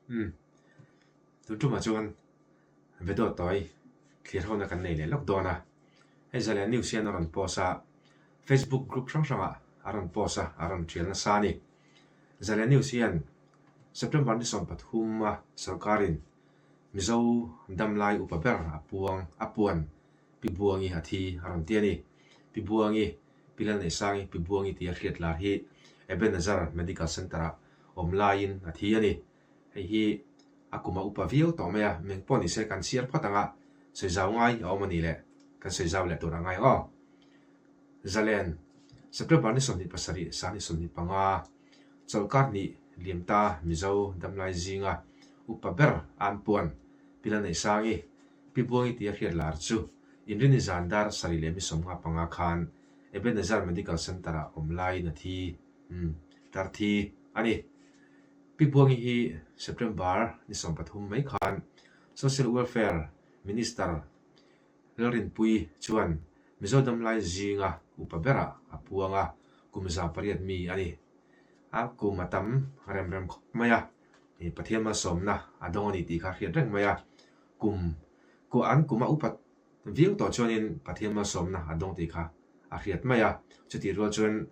Umm. Tun tumah chuan video tawi thlir hona kan nei leh lawk dawn a. Hei Zalen News hian a rawn post a, Facebook group hrang hrangah a rawn post a, a rawn thial nasa a ni. Zalen News hian September ni 13 a sorkarin Mizo damlai upa ber a puang a puan Pi Buangi a thi a rawn ti a ni. Pi Buangi, Pi Lalneihsangi, Pi Buangi tia hriat lar hi Ebenezer Medical Centre-ah awm laiin a thi a ni. Hei hi a kum a upa viau tawh mai a, meng pawh ni se kan chhiar phawt ang a, sawi zau ngai a awm a ni le, kan sawi zau leh tur a ngai ang aw. Zalen, September ni 27 san ni 25, chawlhkar hnih liam ta Mizo damlai zinga upa ber an puan Pi Lalneihsangi, Pi Buangi tia hriat lar chu Inrini zan dar sarih leh mi 55 khan Ebenezer Medical Centre-ah awm laiin a thi. Umm, tar thi a ni. Pi Buangi hi September ni 13 mai khan Social Welfare Minister Lalrinpuii chuan Mizo damlai zinga upa berah a puang a, kum 8 mi a ni. A kum a tam rem rem khawp mai a, Pathian malsawmna a dawng a ni tih kha a hriat reng mai a. Kum, an kum a upat Viau tawh chuanin Pathian malsawmna a dawng tih kha a hriat mai a, chutih rual chuan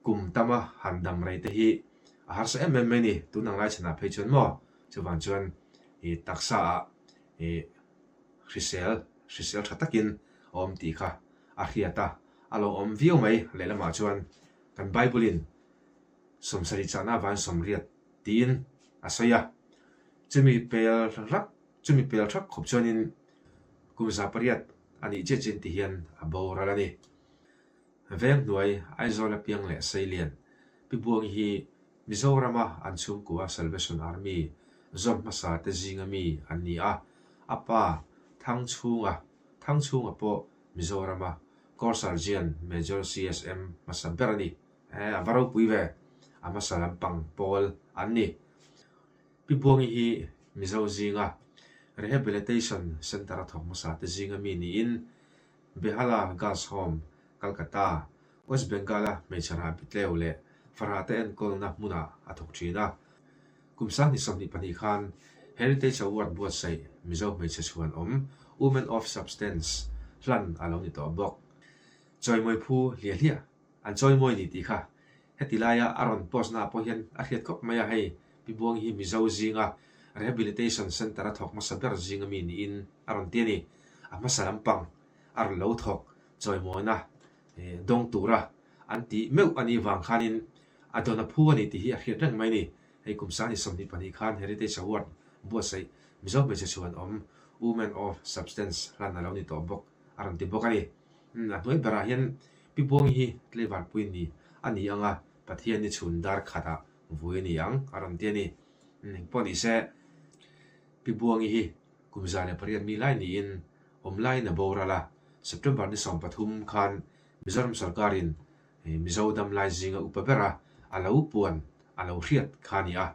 kum tama han dam rei te hi a harsa em em mai ni, tun ang lai chhanah phei chuan maw? Chuvang chuan i taksa ah i hrisel, hrisel tha takin a awm tih kha a hriat a, a lo awm viau mai lehlamah chuan kan Bible in 70 chahna avangin 80 tiin a sawi a, chumi pel rak Chumi pel thak khawp chuanin kum 800 a nih chiah chin ti hian a boral a ni. Veng hnuai Aizawl a piang leh Seilian Pi Buangi hi Mizorama an chhungkua Salvation Army zawm hmasa te zinga mi an ni a, a pa Thangchhunga Thangchhunga pawh Mizorama Corps Sergeant Major CSM hmasa ber a ni. Eh, a va ropui ve, a hmasa lampang pawl an ni. Pi Buangi hi Mizo zinga Rehabilitation Centre a thawk hmasa te zinga mi niin Behala Girls Home, Calcutta, West Bengal-a hmeichhe rah bitleu leh fahrah te enkawlna hmunah a thawk thin a. Kum 2022 khan Heritage Award buatsaih Mizo hmeichhe chhuan awm Women of Substance hlan a lo ni tawh bawk. Chawimawi phu hliah hliah An chawimawi ni tih kha heti laia a rawn post naah pawh hian a hriat khawp mai a, hei Pi Buangi hi Mizo zinga Rehabilitation Centre a thawk hmasa ber zinga mi niin a rawn ti a ni. A hmasa lampang a rawn lo thawk chawimawina dawng tura an tih meuh a nih vang khanin a dawn a phu a ni tih hi a hriat reng mai a ni. Hei kum 22 khan Heritage Award buatsaih Mizo hmeichhe chhuan awm Women of Substance hlan a lo ni tawh bawk a rawn ti bawk a ni. A hnuai berah hian Pi Buangi hi Tleivarpui ni a ni ang a, Pathian ni chhun dar khatah vui a ni ang a rawn ti a ni. Engpawh ni se, Pi Buangi hi kum 108 mi lai niin awm laiin a boral a, September ni 13 khan Mizoram sorkarin Mizo damlai zinga upa bera a lo puan a lo hriat kha a ni a,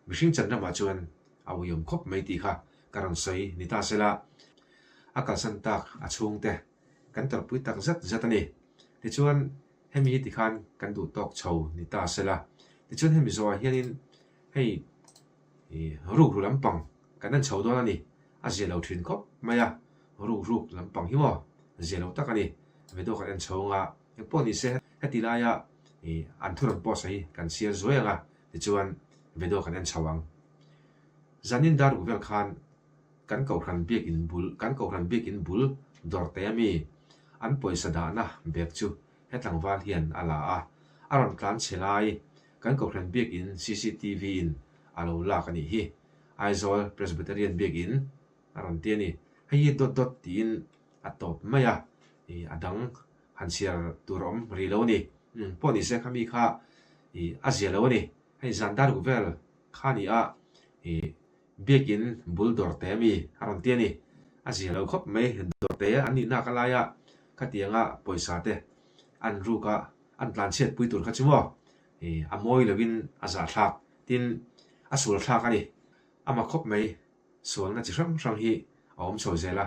mihring chan ramah chuan a uiawm khawp mai tih kha ka rawn sawi ni ta sela, a kalsan tak a chhungte kan tawrhpui tak zet zet a ni. Tichuan, hemi hi tikhan kan duh tawk chho ni ta sela. Tichuan hemi zawhah hianin hei rukru lampang kan en chho dawn a ni. A zia lo thin khawp mai a, rukruk lampang hi maw zia lo tak a ni. Video kan en chho anga engpawh ni se heti laia an thu rawn post hi kan chhiar zuai ang a, tichuan video kan en chho ang. Zanin dar ruk vel khan kan kohhran biakin bul kan kohhran biakin bul dawrte a mi an pawisa dahna bag chu he tlangval hian a la a, a rawn tlan chhe lai kan kohhran biakin cctv in a lo lak a nih hi. Aizawl Presbyterian biakin a rawn ti a ni. Hei hi dawt dawt tiin a tawp mai a, ih a dang han chhiar tur a awm rih lo a ni. Umm pawh ni se khami kha ih a zia lo a ni. Hei zan dar ruk vel kha a ni a, ih Biakin bul dawrte a mi a rawn ti a ni. A zia lo khawp mai, dawrte an nih nak a laia khatianga pawisa te an ruk a, an tlan chhiat pui tur kha chu maw ih a mawi lovin a zahthlak tin a sual thlak a ni. Ama khawp mai sualna chi hrang hrang hi a awm chho zel a,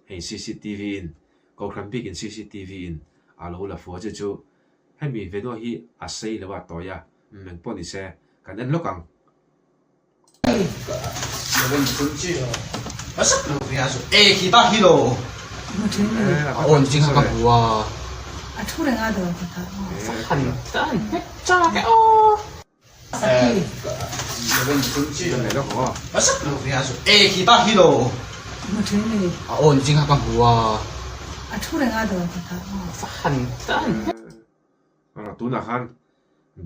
hei cctv in Kohhran bikin cctv in a lo la fua che chu hemi video hi a sei lo a tawi a, engpawh ni se kan en lawk ang. Tunah khan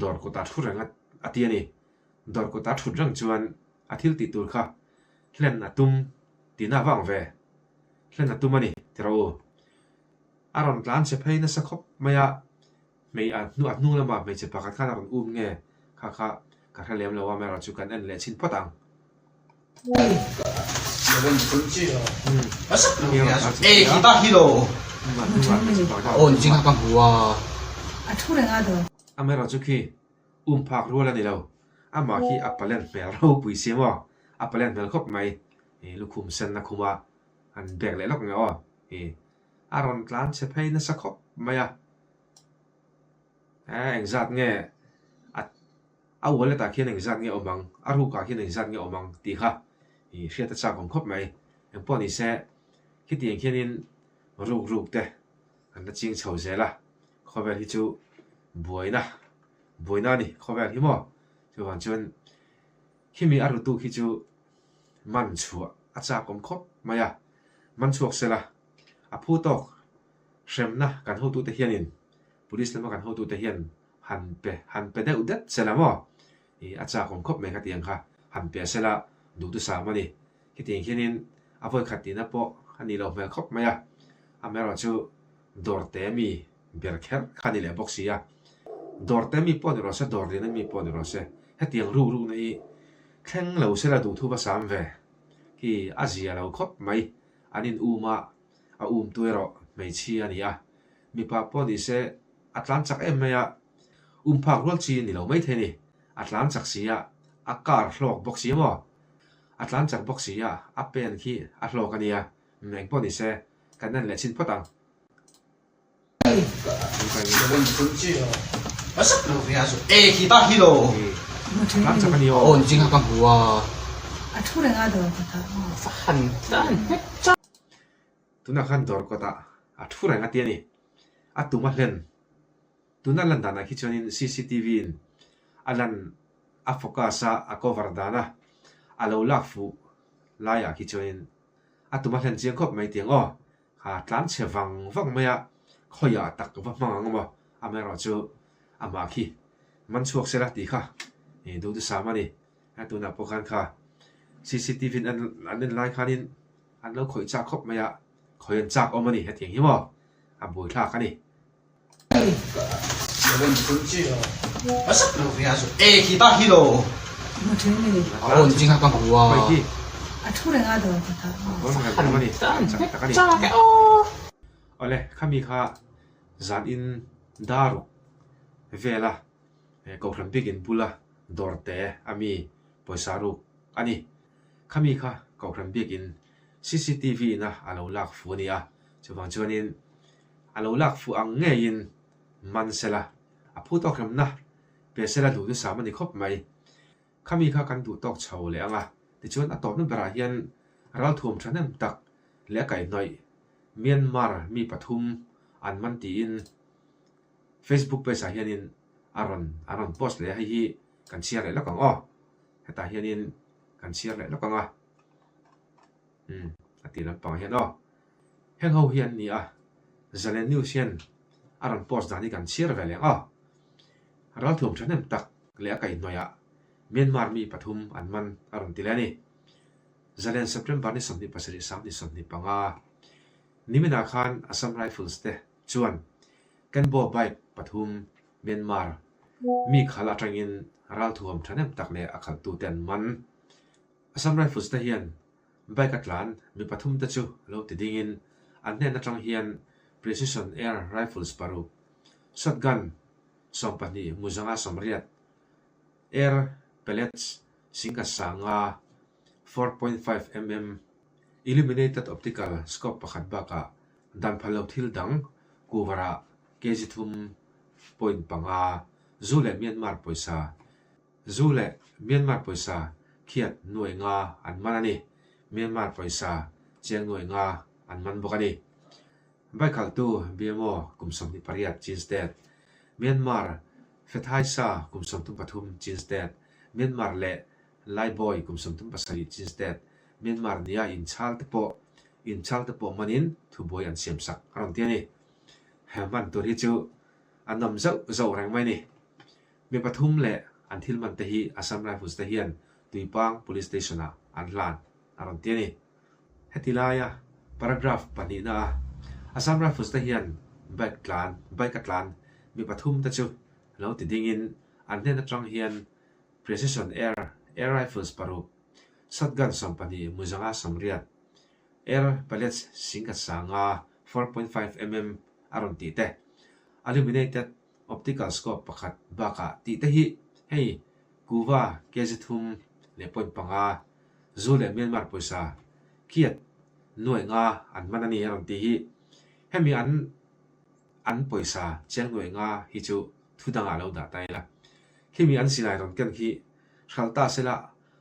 dawr kutah thu reng a ti a ni. Dawr kutah thut reng chuan a thil tih tur kha hlen a tum tihna vang ve. Hlen a tum a ni ti rawh u. A rawn tlan che phei nasa khawp mai a, hmei a hnu a hnung lamah hmeichhe pakhat khan a rawn um nge kha kha ka hre lem lo a, amaherawhchu kan en leh chhin phawt ang. Amaherawhchu khi um phak rual a ni lo, amah khi a palen hmel ropui si maw, a palen hmel khawp mai, lukhum sen a khum a, an bek leh lawk nge aw, a rawn tlan chhe phei nasa khawp mai a. Eh engzat nge a a wallet ah khian engzat nge awm ang, a ruk ah khian engzat nge awm ang tih kha ih hriat a chak awm khawp mai. Engpawh ni se khitiang khianin ruk ruk te an la ching chho zel a, khawvel hi chu buaina buaina a ni khawvel hi maw. Chuvang chuan khimi a rutu khi chu man chhuah a chak awm khawp mai a, man chhuak sela a phu tawk hremna kan hotute hianin Police lama kan hotute hian han pe han pe deuh det sela maw? Ih a chak awm khawp mai kha tiang kha han pe sela duhthusam a ni. Khitiang khianin a vawi khat tihna pawh a nih loh hmel khawp mai a, amaherawhchu dawrte mi ber kher kha a ni leh bawk si a. Dawrte mi pawh ni rawh se, dawr liana mi pawh ni rawh se, hetiang ruk rukna hi thleng lo sela duhthu va sam ve khi a zia lo khawp mai. An in um a, a umtu erawh hmeichhia a ni a, mipa pawh ni se a tlan chak em mai a, um phak rual chi a ni lo maithei a ni, a tlan chak si a, a car hlawk bawk si a maw? A tlan chak bawk si a, a pen khi a hlawk a nia, eng pawh ni se kan en leh chhin phawt ang. Tlan chak a ni aw. Tunah khan dawr kawtah a thu reng a ti a ni. A tum a hlen. Tuna lan danah khi chuanin cctv in a lan a focus a, a cover dan a, a lo lak fuh laiah khi chuanin a tum a hlen chiang khawp mai tiang aw. Kha tlan chhe vang vang mai a, khawiah tak va hmang ang maw? Amaherawhchu amah khi man chhuak sela tih kha duhthusam a ni. Tunah pawh khan kha cctv in an en lai khanin An lo khawih chak khawp mai a, khawih an chak awm a ni hetiang hi maw? A buaithlak a ni. Awle, khami kha zan in daruk vela Kohhran bikin bula dawrte a mi pawisa ruk a ni. Khami kha Kohhran biakin cctv ina a lo lak fu a ni a, chuvang chuanin a lo lak fu ang ngeiin man sela, a phu tawk hremna pe sela duh nusam a ni khawp mai. Khami kha kan duh tawk chho leh ang a, tichuan a tawpna berah hian ralthuam thahnem tak leh a kaihhnawih Myanmar mi pathum an man tiin Facebook page ah hianin a rawn a rawn post leh a, hei hi kan chhiar leh lawk ang aw. Hetah hianin kan chhiar leh lawk ang a, umm a tih lampang hian aw. Heng ho hi an ni a, Zalen News hian a rawn post dan hi kan chhiar ve leh ang aw. Ralthuam thahnem tak leh a kaihhnawih ah Myanmar mi pathum an man a rawn ti leh a ni. Zalen September ni 27 sang ni 25 niminah khan Assam Rifles te chuan Kenbo bike pathum Myanmar mi khal atangin ralthuam thahnem tak leh a khalhtute an man. Assam Rifles te hian bike a tlan mi pathum te chu lo ti dingin an hnen atang hian Precision Air Rifles paruk, Shotgun 12 muzanga 80, Air Pellets singkhat sanga 4.5 mm Illuminated Optical Scope pakhat bakah dan phal lo thil dang kuvarah kg thum point panga zu leh Myanmar pawisa zu leh Myanmar pawisa Khiat nuai nga an man a ni. Myanmar pawisa chiang nuai nga an man bawk a ni. Bike khalhtu BMO kum 28 Chin State, Myanmar Fethaisa kum 33 Chin State, Myanmar leh Laibawi kum 37 Chin State, Myanmar nia inchhal te pawh inchhal te pawh manin thubuai an siam sak a rawn ti a ni. He man tur hi chu a nawm zauh zauh reng mai a ni. Mi pathum leh an thil man te hi Assam Rifles te hian Tuipang Police Station ah an hlan a rawn ti a ni. Heti laia paragraph pahnihna a Assam Rifles te hian bike tlan bike a tlan mi pathum te chu lo ti dingin an hnen atang hian Precision Air Air Rifles paruk, Shotgun 12 muzanga 80, Air Pellets singkhat sanga 4.5 mm a rawn tih te, Illuminated Optical scope pakhat bakah tih te hi hei kuva kg thum leh point panga zu leh Myanmar pawisa khiat nuaih nga an man a ni a rawn tih hi hemi an an pawisa chiang nuaih nga hi chu thu dangah lo dah ta ila. Khimi an silai rawn ken khi hralh ta sela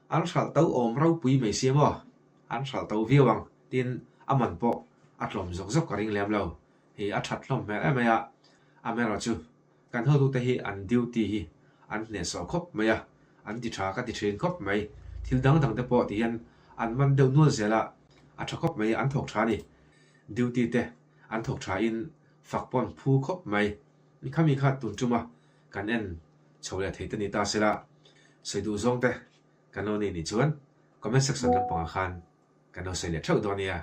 an hralh to awm ropui mai si maw? An hralh to viau ang tin a man pawh a tlawm zawk zawk ka ring lem lo. Hei a that hlawm hmel em mai a, amaherawh chu kan hotute hi an duty hi an hnehsawh khawp mai a, an ti tha ka ti thin khawp mai. Thil dang dang te pawh ti hian an man deuh nual zel a, a tha khawp mai, an thawk tha a ni. Duty te an thawk tha in fak pawn phu khawp mai. Khami kha tun tuma kan en chho leh thei te ni ta sela, sawi duh zawng te kan lo nei nih chuan comment section lampangah khan kan lo sawi leh theuh dawn nia.